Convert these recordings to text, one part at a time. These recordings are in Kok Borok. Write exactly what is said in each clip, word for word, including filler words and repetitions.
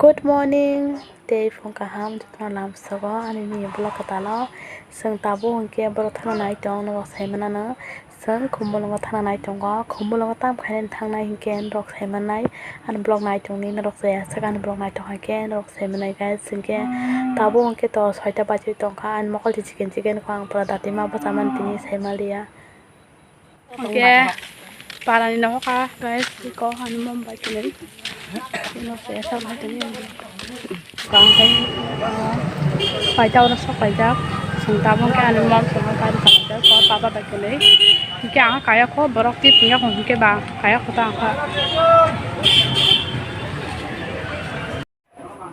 Good morning, tei phung kaham jotono lamsogo ani nini vlog kwtalo. Chwng tabuk hwnkhe borok thana nai tong norok saimanano. Chwng Khumulwngo thana nai tongo. Khumulwngo tam khainani thangnai hinkhe norok saimanai. Ani vlog nai tongni norok jaya swk ani vlog nai tongkha hinkhe norok saimanai guys. Hinkhe tabuk hwnkhe to soita baji tongkha ani mokol chicken chicken kho ang pura datima bwchamani tini saimaliya. Hwnkhe parani nogo kha guys, iko ani mom bai tini. Tino se esa bai tini. Bangkhe paita oro sok paijak. Chwng tabuk khe ani mom songno gari kalaijak, o baba bai tini. Hwnkhe ang kaya kho borok twi phungya kho hwnkhe ba kaya kho ta ang kha.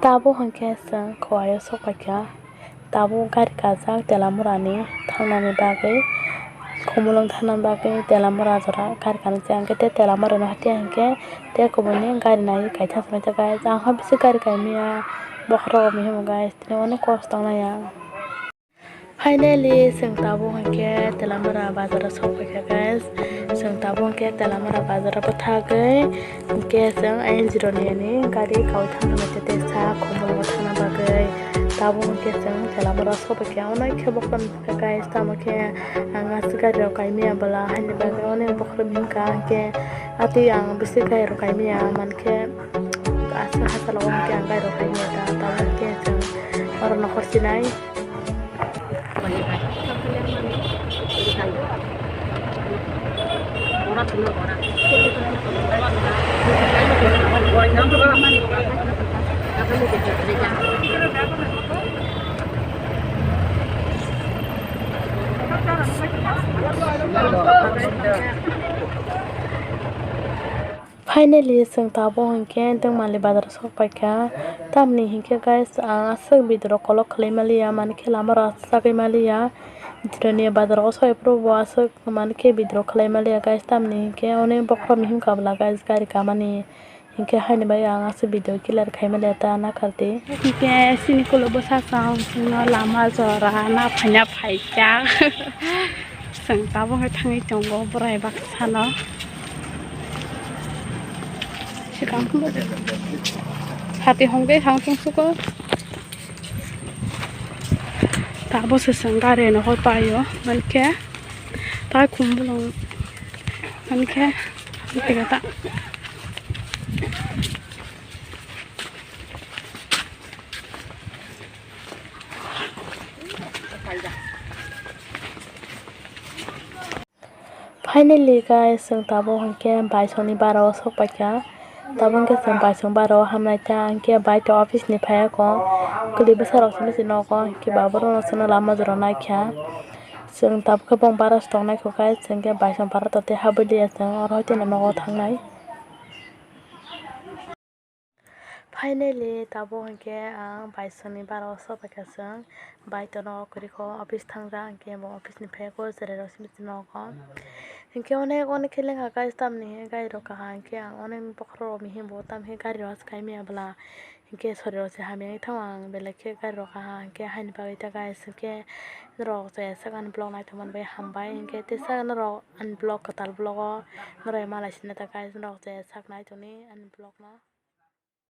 Tabuk hwnkhe chwng Khowai o sok paikha. Tabuk gari kajak Telamura ni thangnani bagwi, Khumulwng thangnani bagwi Telamura jora gari kanijak, hwnkhe tei Telamura no hatiya hwnkhe tei kubuni gari naiwi kaisa songwi tongkha. Ang khe bisi gari kaimaya bokhorok rok hinwi guys, tini onek kosto wngnai ang. Finally, chwng tabuk hwnkhe Telamura bazar o sok paikha, guys. Chwng tabuk hwnkhe Telamura bazar o bwthagwi, hwnkhe chwng N G O ni ani gari kawi thangna naitete sa Khumulwngo thangna bagwi. Tabuk hwnkhe chwng Telamura o sok paikha, onek khe bokhorok nukha, guys. Tamo khe ang aswk gari rok kaimaya bwla haini bagwi onek bokhorok himkha, hwnkhe atwi ang bisi gari rok kaimaya mankhe aswk hachalo o hwnkhe ang gari rok kaimaya ta, tabuk hwnkhe chwng oro nokhor sinai. Finally, chwng tabuk hwnkhe Dwngmali bazar o sok paikha. Tamni hinkhe, guys, ang aswk video rok kolok khlai maliya, mankhe lama rok aswk chagwi maliya. Jirania bazar o soi phuru bo aswk mankhe video rok khlai maliya, guys, tamni hinkhe onek bokhorok himkha bwla, guys, gari kamani hinkhe haini bagwi ang aswk video clear khai maliya ta nakardi. Hinkhe sini kulo bwsa chwng lama jora na phaina phaikha. Chwng tabuk khe thangwi tongo borai baksano. Swkang sati hongde thang tong suko. Tabuk se chwng gari no hor paio mankhe. Tai Khumulwng mankhe tega ta. Finally, guys, chwng tabuk hwnkhe baisongni bara o sok paikha. Tabuk hwnkhe chwng baisong bara o hamnai ta, hwnkhe bai to office ni phaiya kho. Kwlwi bwsa rok simi se nogo, hwnkhe ba borok no chwngno lama jora naikha. Chwng tabuk khe bong bara se tongnai kho, guys, chwng khe baisong bara to tei habwi liya chwng, oro hai tini nogo thangnai. Finally, tabuk hwnkhe ang baisongni bara o sok paikha chwng. Bai tono kwrwi kho office thangjak, hwnkhe bo office ni phaiya kho cherai rok simi se nogo. Hwnkhe onek onek khe lengkha, guys, tamni hinkhe gari rok kaham, hwnkhe ang onek bokhorok rok ni himbo, tam hinkhe gari rok aswk kaimaya bwla. Hwnkhe sori rok se hamya wngwi thango, ang belai khe gari rok kaham, hwnkhe haini bagwi ta, guys, hwnkhe norok chaya sak ani vlog naithok man bai hambai, hwnkhe teisa norok ani vlog kwtal vlog o norok malai sina ta, guys, norok chaya sak naithokni ani vlog no.